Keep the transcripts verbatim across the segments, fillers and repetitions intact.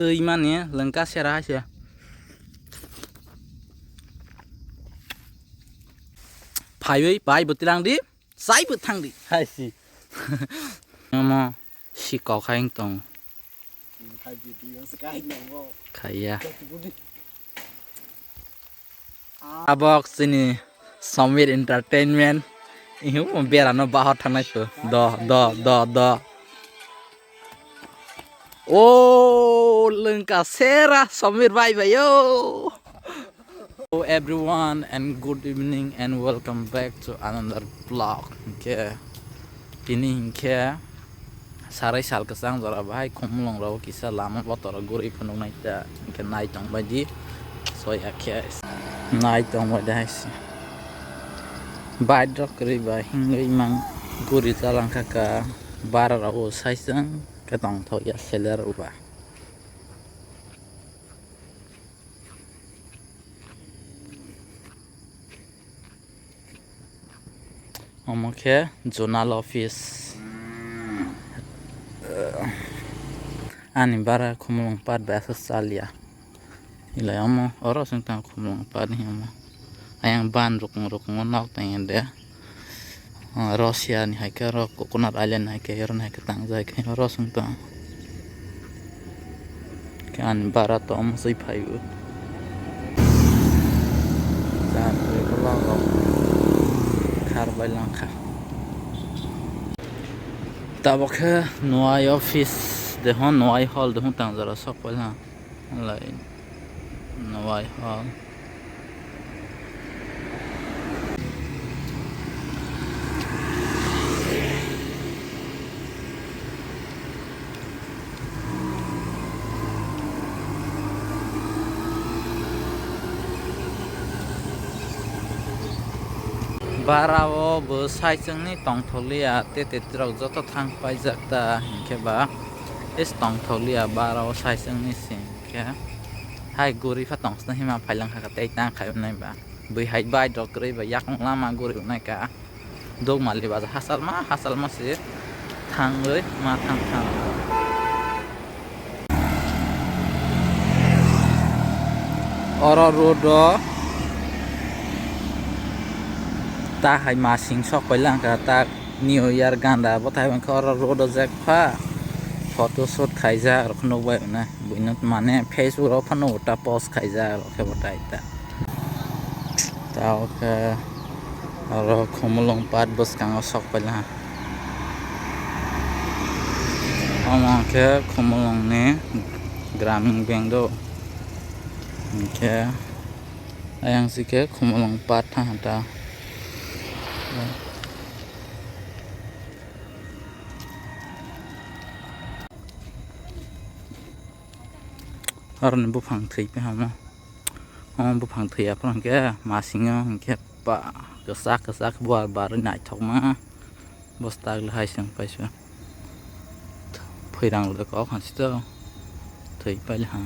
Twi mani lengka sera hai se. Phaiwi bai bo tilang di, sai bo thang di. Hai si. Omo si kok hai tong. Khai video se khai nongo. Khaiya. Budi. Abok chini Samir Entertainment. Ihu berano bahor thangnai su. Do, do, do, do. Oh, lengka sera Samir bai bai yo. Hello everyone and good evening and welcome back to another vlog. Okay. Tini hinkhe sarai sal kwchang jora bahai Khumulwng rok kisa lama botor o guri phunuknai ta hinkhe nai tong bai di soya khe nai tong bai di hai se bike rok kwrwi ba hingwi mang guri chalangkha ka bara rok o sai chwng khe tongthok ya seler uba. Omo khe zonal office. Ani bara Khumulwng part bai aswk chaliya. Ilai omo oro chwng tang Khumulwng part ni omo. Ayang ban rukung rukung o nok tang de. Ah, Russia ni hai khe oro Coconut Island hai khe oro hai khe tangjak khe oro chwng tong. Khe ani bara to omo swi phai o. Char twi ulo rok khar bai lang kha. Tabok khe Noai office de hwn, Noai hall de hwn tang jora sok pai lang. Lai Noai hall. Bara o bo sai chwngni tongthokliya, tei tei rok joto thang paijak ta hinkhe ba is tongthokliya bara o sai chwngni sing. Khe hai guri pha tong sna hima phailang kha tei tang khai nai ba. Bui hai bai dok kwrwi ba yakung lama guri nai ka. Dok mali ba hachal ma hachal ma se thangwi ma thang thang. Oro road o ta hai masing sok pai lang kha ta. New Year ganda bo thai hwnkhe oro road o jek pha photo shoot khaijak rok nukbai hwnwi buino mane Facebook rok phano uta post khaijak rok khe bo tai ta. Tao khe oro Khumulwng part bwskango sok paila. Omo khe Khumulwng ni Gramin Bank do. Hinkhe ayang si khe Khumulwng part thang ta. Aroni buphang thwi phano. Omo buphang thwi aphano hwnkhe masingo hwnkhe ba kwchak kwchak buar barwi naithokma. Bwswk le hai se wng paisa. Phwirang le kok han sito. Thwi paile ha.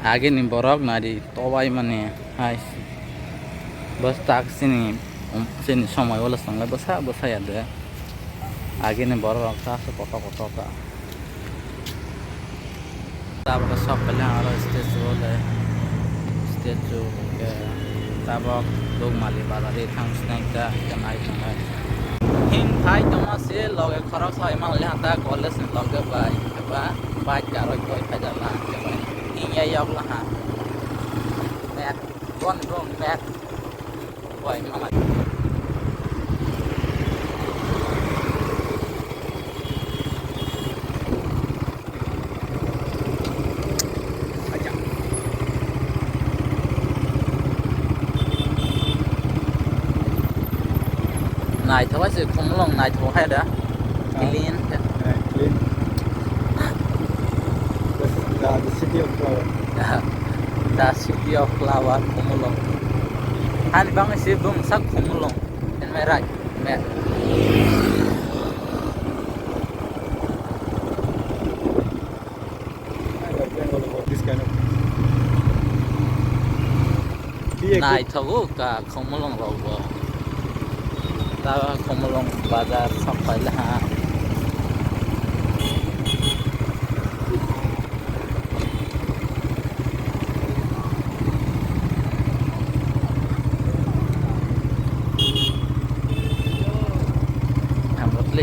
Agini borok nari tobai mani hai. Bwswk tak chini, chini somoi o le chwng le bwsa bwsa ya de. Agini borok rok ta se kotor kotor ta. Tabok sok khe aro statue le, statue hwnkhe tabok Dugmali bazar ri thang sinai ta hwnkhe nai tongnai. Him phai tongma se loge khorok sai manli hata college ni loge bai hwnkhe ba bike karwi koi phaijak la hwnkhe ba him ya yok la ha. Mat, bon bon mat. Naithok hai se Khumulwng naithok hai da. Ah. Clean. Eh, clean. The, the city of flower. The city of flower, Khumulwng. Ani bangwi se bumsa Khumulwng. Am I right? Man. I like Bengal about this kind of. Naithogo ka Khumulwng rok bo. Komolong bazar sok phaila ha.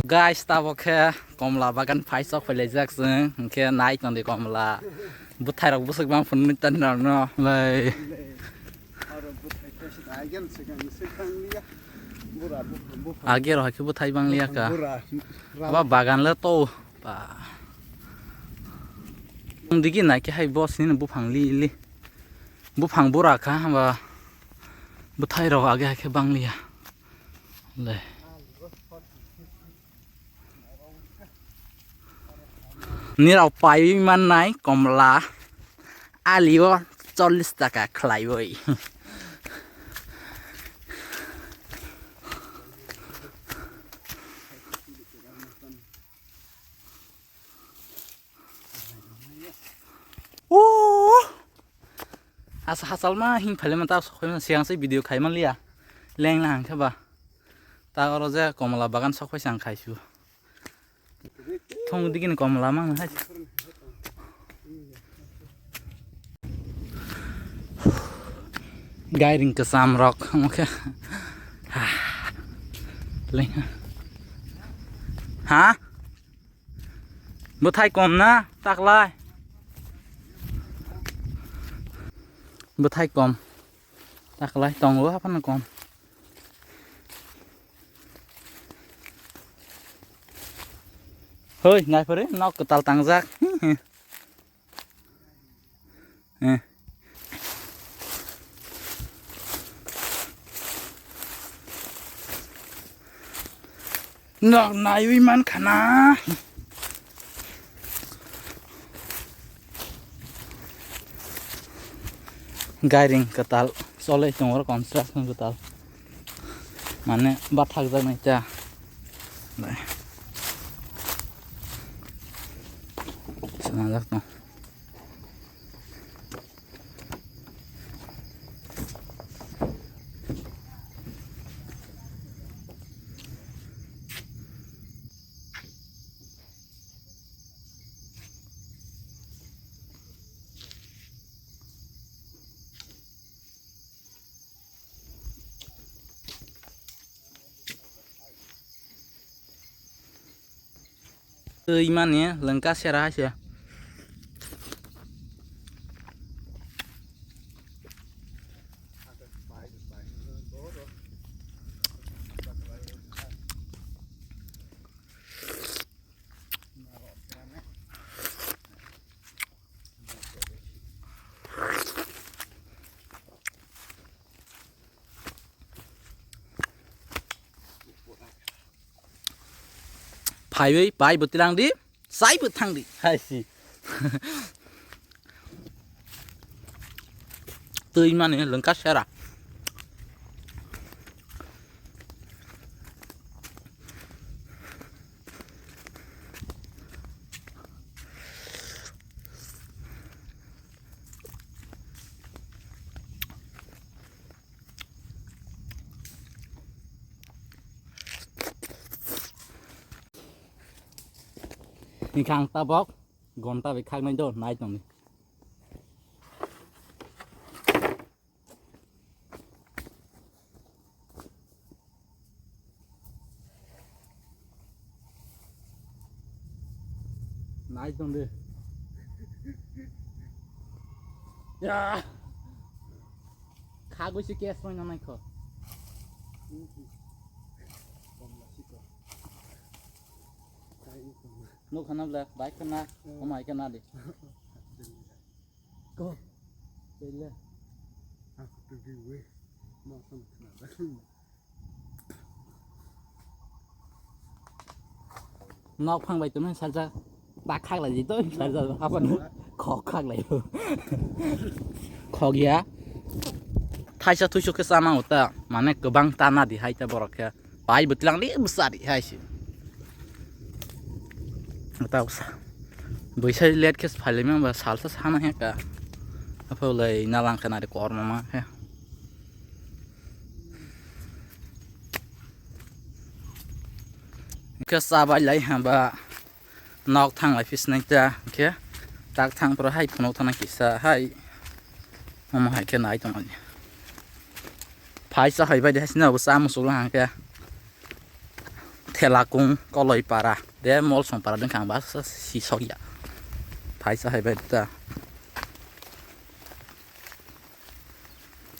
Guys, tabok khe komla bagan phai sok phailaijak chwng, hinkhe nai tongdi komla bwthairok bwswk bang phunuknwi tani norno. Lai. Age rok hai khe bwthai bang liya ka. Aba bagan le to ba. Ang digi nai khe hai boss ni buphang li li. Buphang bura kha haba bwthai rok age hai khe bang liya. Le. Nirok paiwi mannai komla alio chollish taka khlaiwi. O! Asa hachal ma hing phaile ma ta sokoi ma siang se video khai man liya. Leng lang khe ba. Ta oro je komla bagan sokoi sang khai su. Thong digi ni komla mang hai. Gairing kwcham rok omo khe. Leng. Ha? Bwthai kom na, taklai. Bwthai kom. Taklai tongo haphano kom. Hoi, nai phore, nok kwtal tangjak. Eh. Nok naiwi man khana. Gairing kwtal chole tongo, construction kwtal. Mane bathak jak nai ta. Lai. Sana jak tong. Twi mani lengka sera hai se. Phaiwi pai bo tilang di, sai bo thang di, hai si. Twi mani lengka sera. Hinkhe ang tabok gonta bai khaknai do nai tongni. Nai tong de. Ya. Khagwi se case roi nanai kho. Nuk khana bla, bike khana, omai khana de. Ko. Bele. Aku pergi weh. Mau sama kena. Nok phang bai tongmani sajak ta khaklai di to sajak hapan khok khaklai khok ya thaisa thuisu khe chama uta mane kwbang ta na di hai ta borok khe pai bwtlang di bwsa di hai si ta usa bwsai let khe phailai ma ba salsa sana he ka aphulai nalang khe nari korma ma he. Hwnkhe chabai lai hwnba nok thang lai phi sinai ta, hwnkhe tak thang phuru hai phunuk thana kisa hai omo hai khe nai tongmani. Phai cha hai bai de hai sini abo cha muchuk lang hwnkhe Thelakung Koloi para de Molsong para ding khang ba si sok ya. Phai cha hai bai ta.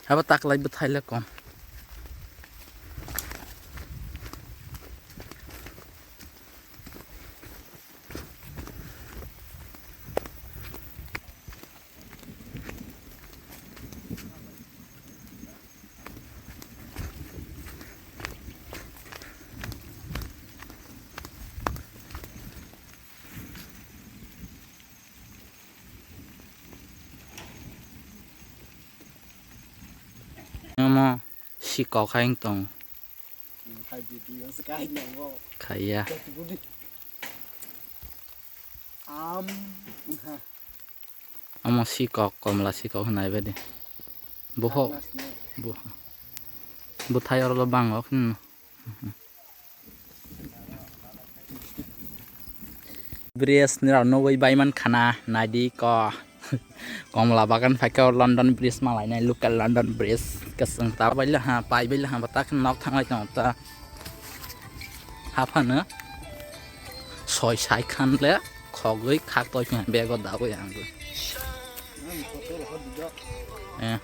Haba taklai bwthai le kom. Omo sikok hai wng tong. Khai video se kai nango. Khaiya. Budi. Am. Ha. Omo sikok, komla sikok hwnai badi. Boho. Atlas ne. Boho. Bwthai oro lo bango. Hmm. Bridge ni rok nugwi baiman khana naidi ko. Komla bagan phaikhe o London Bridge malainai, local London Bridge. Kwchwng ta bai laha, pai bai laha, bata khe nok thanglai tongo ta. Haphano soi sai khan le khogwi khak toi phi bego dagwi ang. Eh.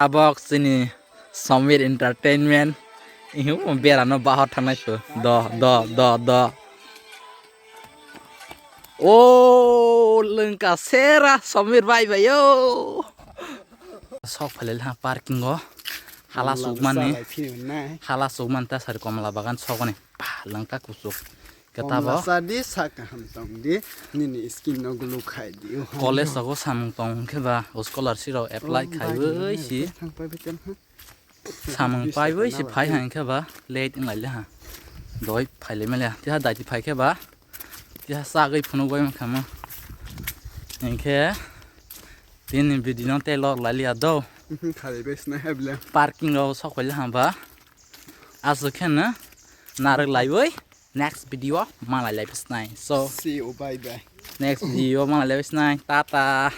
Abok chini Somir Entertainment. Ihu berano bahor thangnai pho. Do, do, do, do. O lengka sera Somir bai bai yo. Sok phalil ha parking o. Hala sukmani. Hala sukman ta sari komla bagan sokoni. Pa lengka kusuk. Keta bo. Komla sadi sa kaham tong di. Nini skin no glow khai di. College rogo samung tong khe ba scholarship rok apply khaiwi si. Samung paiwi si phai hang khe ba late wng lai le ha. Doi phai le mele. Tiha dai ti phai khe ba. Tiha sagwi phunuk bai mankha ma. Hingkhe tini video no tei lok lai liya do. Khali bai sinai hai bile. Parking rok sok pai le ha ba. Aswk khe no narwk laiwi next video malai lai phi sinai. So see you, bye bye. Next video malai lai phi sinai. Tata.